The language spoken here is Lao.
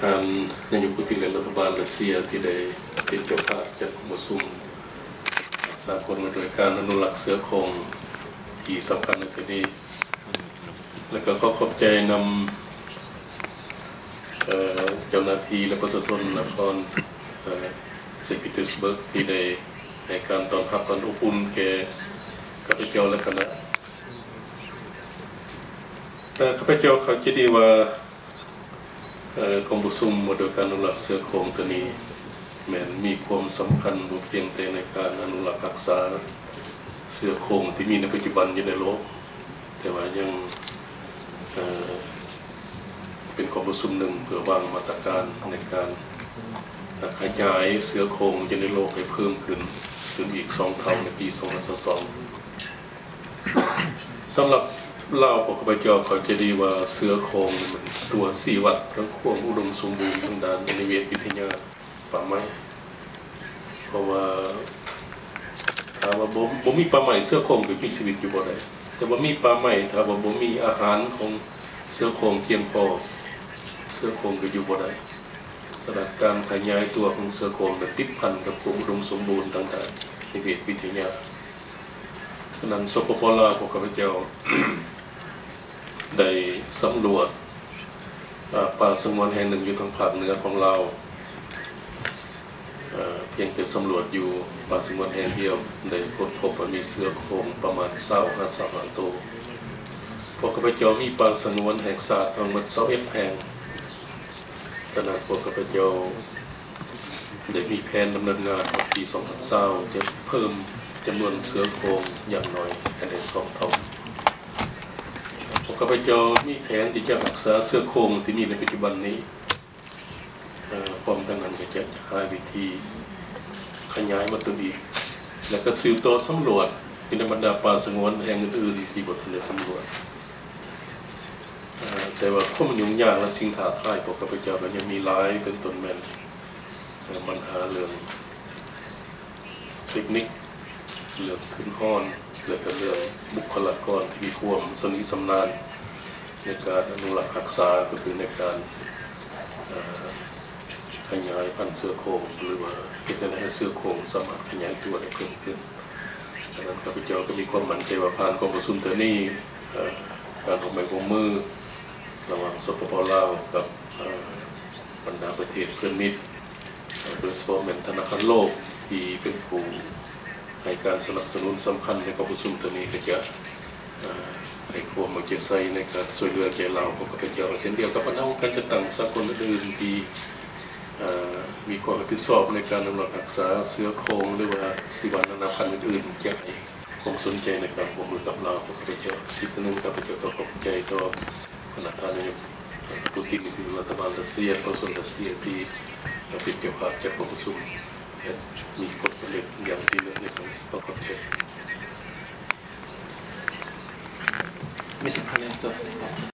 ທ່ານນາຍົກລັດຖະມົນຕີ ແລະ ລັດຖະບານຣັດເຊຍ ທີ່ໄດ້ເປັນເຈົ້າພາບຈັດກອງປະຊຸມສາກົນວ່າດ້ວຍການອະນຸລັກເສືອໂຄ່ງທີ່ສຳຄັນໃນເທື່ອນີ້ ແລະ ກໍຂໍຂອບໃຈນຳ ເອີ ເຈົ້າໜ້າທີ່ ແລະ ປະຊາຊົນນະຄອນ ເອີ ເຊນต์ປີເຕີສເບີກ ທີ່ໄດ້ໃຫ້ການຕ້ອນຮັບອັນອົບອຸ່ນແກ່ຂ້າພະເຈົ້າ ແລະ ຄະນະ. ເອີ ຂ້າພະເຈົ້າເຂົ້າໃຈດີວ່າ ເອີ ກອງປະຊຸມວ່າດ້ວຍການອະນຸລັກເສືອໂຄ່ງໂຕນີ້ ແມ່ນມີຄວາມສຳຄັນບໍ່ພຽງແຕ່ໃນການອະນຸລັກຮັກສາເສືອໂຄ່ງທີ່ມີໃນປັດຈຸບັນຢູ່ໃນໂລກ, ແຕ່ວ່າຍັງ ເອີ ເປັນກອງປະຊຸມໜຶ່ງເພື່ອວາງມາດຕະການໃນການຂະຫຍາຍເສືອໂຄ່ງຢູ່ໃນໂລກໃຫ້ເພີ່ມຂຶ້ນ ຂຶ້ນອີກສອງເທົ່າໃນປີສອງພັນຊາວສອງ. ສຳລັບລາວ ພວກຂ້າພະເຈົ້າເຂົ້າໃຈດີວ່າເສືອໂຄ່ງແມ່ນຕົວຊີ້ວັດຂອງຄວາມອຸດົມສົມບູນທາງດ້ານນິເວດວິທະຍາປ່າໄມ້, ເພາະວ່າຖ້າວ່າບໍ່ ບໍ່ມີປ່າໄມ້ ເສືອໂຄ່ງກໍມີຊີວິດຢູ່ບໍ່ໄດ້, ແຕ່ວ່າມີປ່າໄມ້ ຖ້າວ່າບໍ່ມີອາຫານຂອງເສືອໂຄ່ງພຽງພໍ ເສືອໂຄ່ງກໍຢູ່ບໍ່ໄດ້. ສະນັ້ນ ການຂະຫຍາຍຕົວຂອງເສືອໂຄ່ງນັ້ນຕິດພັນກັບຄວາມອຸດົມສົມບູນທາງດ້ານນິເວດວິທະຍາ. ສະນັ້ນ ສປປ ລາວ ພວກຂ້າພະເຈົ້າໄດ້ສຳຫຼວດ ເອີ ປ່າສະຫງວນແຫ່ງໜຶ່ງຢູ່ທາງພາກເໜືອຂອງລາວ, ເອີ ພຽງແຕ່ສຳຫຼວດຢູ່ປ່າສະຫງວນແຫ່ງດຽວ ໄດ້ຄົ້ນພົບວ່າມີເສືອໂຄ່ງປະມານຊາວຫາສາມລ້ານໂຕ. ພວກຂ້າພະເຈົ້າມີປ່າສະຫງວນແຫ່ງຊາດທັງໝົດຊາວເອັດແຫ່ງ. ສະນັ້ນ ພວກຂ້າພະເຈົ້າໄດ້ມີແຜນດຳເນີນງານຮອດປີສອງພັນຊາວ ຈະເພີ່ມຈຳນວນເສືອໂຄ່ງຢ່າງໜ້ອຍໃຫ້ໄດ້ສອງເທົ່າ. ພວກຂ້າພະເຈົ້າມີແຜນທີ່ຈະຮັກສາເສືອໂຄ່ງທີ່ມີໃນປັດຈຸບັນນີ້ ເອີ ພ້ອມກັນນັ້ນກໍຈະຫາວິທີຂະຫຍາຍມັນຕົວອີກ ແລະ ກໍສືບຕໍ່ສຳຫຼວດຢູ່ໃນບັນດາປ່າສະຫງວນແຫ່ງອື່ນໆທີ່ບໍ່ທັນໄດ້ສຳຫຼວດ. ເອີ ແຕ່ວ່າຄວາມຫຍຸ້ງຍາກ ແລະ ສິ່ງທ້າທາຍ ພວກຂ້າພະເຈົ້າກໍຍັງມີຫຼາຍ ເປັນຕົ້ນແມ່ນ ເອີ ບັນຫາເລື່ອງເຕັກນິກ, ເລື່ອງທຶນຮອນ ແລະ ກໍເລື່ອງບຸກຄະລາກອນທີ່ມີຄວາມຊຳນິຊຳນານໃນການອະນຸລັກຮັກສາ ກໍຄືໃນການ ເອີ ຂະຫຍາຍພັນເສືອໂຄ່ງ ຫຼືວ່າເຮັດແນວໃດໃຫ້ເສືອໂຄ່ງສາມາດຂະຫຍາຍຕົວໄດ້ເພີ່ມຂຶ້ນ. ສະນັ້ນ ຂ້າພະເຈົ້າກໍມີຄວາມໝັ້ນໃຈວ່າຜ່ານກອງປະຊຸມເທື່ອນີ້ ເອີ ການຮ່ວມໄມ້ຮ່ວມມືລະຫວ່າງ ສປປ ລາວ ກັບ ເອີ ບັນດາປະເທດເພື່ອນມິດ ໂດຍສະເພາະແມ່ນທະນາຄານໂລກ ທີ່ເປັນຜູ້ໃຫ້ການສະໜັບສະໜູນສຳຄັນໃນກອງປະຊຸມເທື່ອນີ້ ກໍຈະ ເອີ ໃຫ້ຄວາມເອົາໃຈໃສ່ໃນການຊ່ວຍເຫຼືອແກ່ລາວຂອງຂ້າພະເຈົ້າ ເຊັ່ນດຽວກັບບັນດາອົງການຈັດຕັ້ງສາກົນອື່ນໆ ທີ່ ເອີ ມີຄວາມຮັບຜິດຊອບໃນການອະນຸລັກຮັກສາເສືອໂຄ່ງ ຫຼືວ່າຊີວະນານາພັນອື່ນໆ ຈະໃຫ້ຄວາມສົນໃຈໃນການຮ່ວມມືກັບລາວຂອງຂ້າພະເຈົ້າ. ອີກເທື່ອໜຶ່ງ ຂ້າພະເຈົ້າກໍຂອບໃຈຕໍ່ ພະນັກງານ ລັດຖະມົນຕີ ລັດຖະບານຣັດເຊຍ ປະຊາຊົນຣັດເຊຍ ທີ່ມາເປັນເຈົ້າພາບຈັດກອງປະຊຸມ ແລະ ມີຜົນສຳເລັດຢ່າງດີເລີດໃນຄັ້ງນີ້. ຂໍຂອບໃຈ.